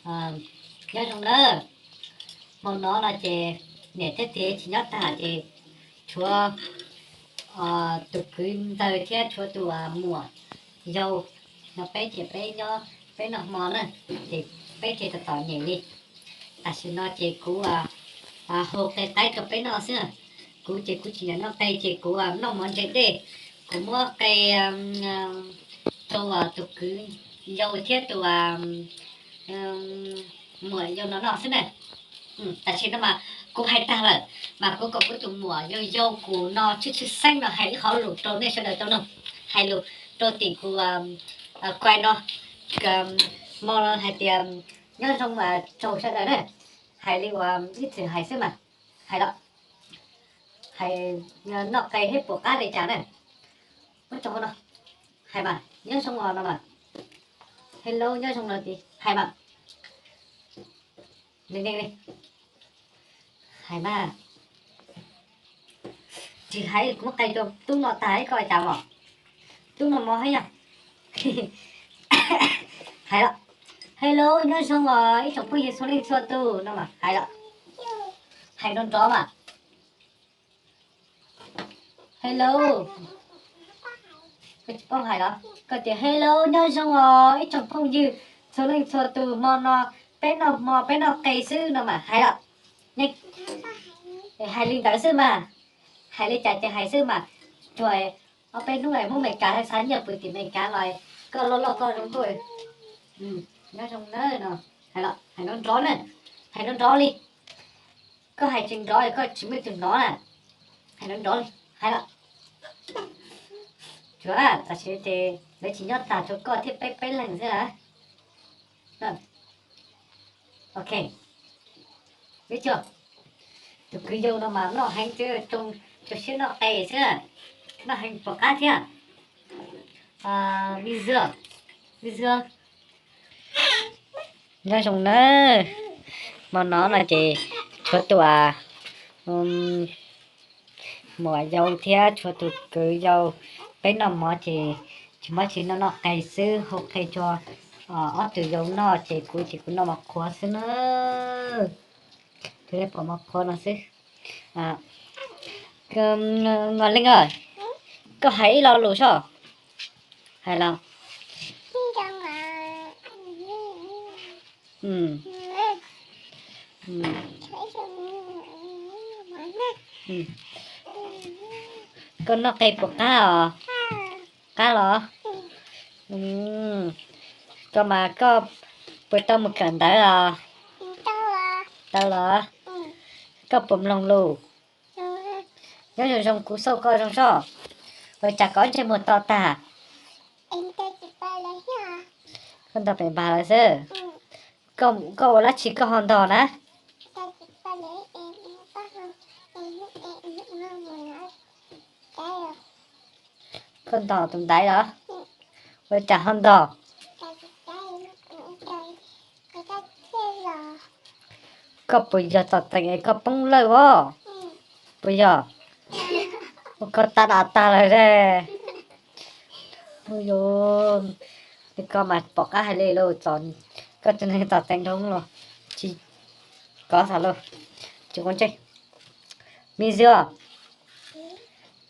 Nyob zoo nawb. Hmo no no ces niam thiab txiv tsis nyob tag ces tshuav tus kwv ntxawg thiab tshuav tus muam yau no peb ces peb nyob peb noj hmo na, ces peb thiaj tau txom nyem li. Tam sim no ces kuv hu qe qaib rau peb noj xwb. Kuv ces kuv tsis nyiam noj qe ces kuv noj mov ntse dej, kuv muab qe rau tus kwv yau thiab tus muam yau no noj xwb na. Tam sim no mas kuv hais tag lawm, mas kuv kom kuv tus muam yau yau kuv no tshwj tshwj xeeb no hais ib qho lus rau nej sawv daws tau mloog, hais lus rau tim kuv kuv no, hmo no hais tias nyob zoo tsaug sawv daws na, hais li uas ib txwm hais xwb mas, hais los, hais noj qe thiab puas qab li cas na. Ua tsaug no, hais mas nyob zoo os no mas, hello nyob zoo no ces hais mas, li li, hais mas, tsis hais kuv muab qe rau tub no tag ib ko cas os, tub no mov thiab yog, hais los, hello nyob zoo os ib tsoom phooj ywg txhua leej txhua tus no mas hais los, hais nrov nrov mas, hello, koj tsis paub hais los, koj tias hello nyob zoo os ib tsoom phooj ywg txhua leej txhua tus, hmo no peb noj hmo peb noj qe xwb no mas hais los, hais li ntawd xwb mas, hais li cas ces hais xwb mas, tsuas ob peb hnub es Hmoob Meskas xav nyiaj pw tim Meskas los koj loj loj koj zoo nkauj, nyob zoo nawb no, hais los hais nrov nrov na, hais nrov nrov li, koj hais tsis nrov koj tsis muaj tus hnov na, hais nrov nrov li, hais los, tsuav tam sim ces lawv tsis nyob tag tshuav koj thiab peb peb leeg xwb na. Ok, tus kwv yau no mas noj heev, rau siab noj qe xwb, noj heev puas qab thiab. Nyob zoo nawb, hmo no no ces tshuav tus muam yau thiab tshuav tus kwv yau, peb noj mov ces tsis muaj tsis noj, noj qe xwb, hu qe rau ob tug yau noj ces kuv ces kuv noj mov qhuav xwb na. Tus li pom mov qhuav no xwb. Ngos Leej, koj hais ib lo lus soj, hais los. Koj noj qe puas qab os? Qab los? Koj mas koj puas tau mus kawm ntawv os? Tau los? Koj puas mloog lus? Nyob zoo zoo, kuv xauj koj zoo soj. Ua cas koj ntsej muag to tag? Koj ntog pem npag lawm xwb. Koj ua dab tsi koj ho ntog na? Koj ntog tus ntaiv los? Ua cas ho ntog? Koj puas yog txom txeem es koj poob lawj os? Puas yog? Ua koj tag dam tag lawm. Ua li koj mas pom qab hais li lauj, koj tseem neeg txom txeem dhau los tsis kov xav lauj. Tsis quav ntsej. Me Zua,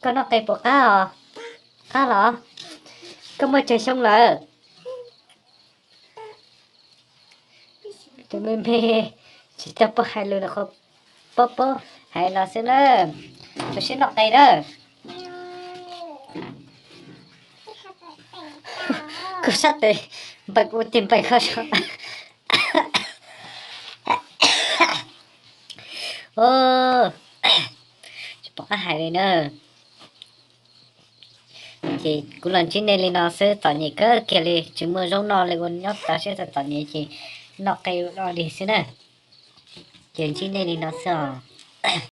koj noj qe puas qab os? Qab los? Koj muaj tsawg xyoo lawm? Tus me me tsis tau paub hais lus los qhov paub paub hais no xwb na. Rau siab noj qe na. Koj sab tes npaim kuv tis npaim koj so. Tsis pom qab hais li na. Ces kuv los ntsib nej li no xwb, txom nyem kawg kiag li, tsis muaj zaub noj li, ua nyob tag siab txom txom nyem ces noj qe ua dog dig xwb na. Ces ntsib nej li no xwb os.